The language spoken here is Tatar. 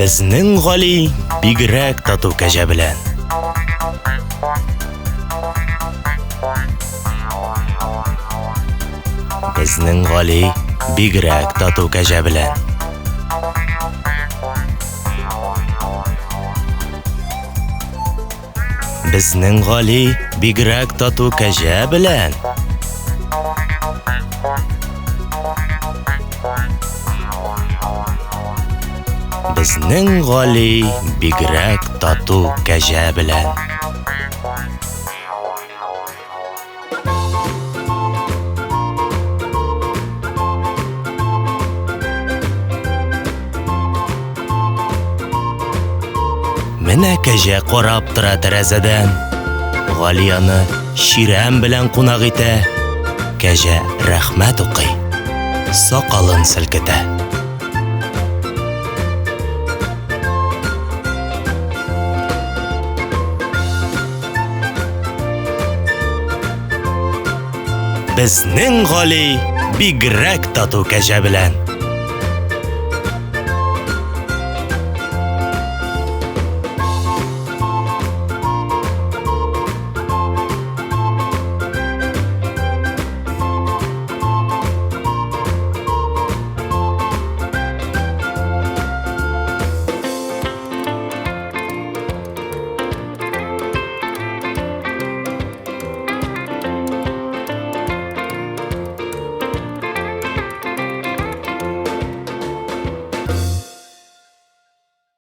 Безнең Гали бигрәк тату кәҗә белән. Безнең Гали бигрәк тату кәҗә белән. Безнең Гали бигрәк тату кәҗә белән. Безнең Гали бигрәк тату кәҗә белән. Менә кәҗә карап тора тәрәзәдән. Гали аны чирәм белән кунак итә. Кәҗә рәхмәт укый, сакалын селкетә. Безнең Гали бигрәк тату кәҗә белән.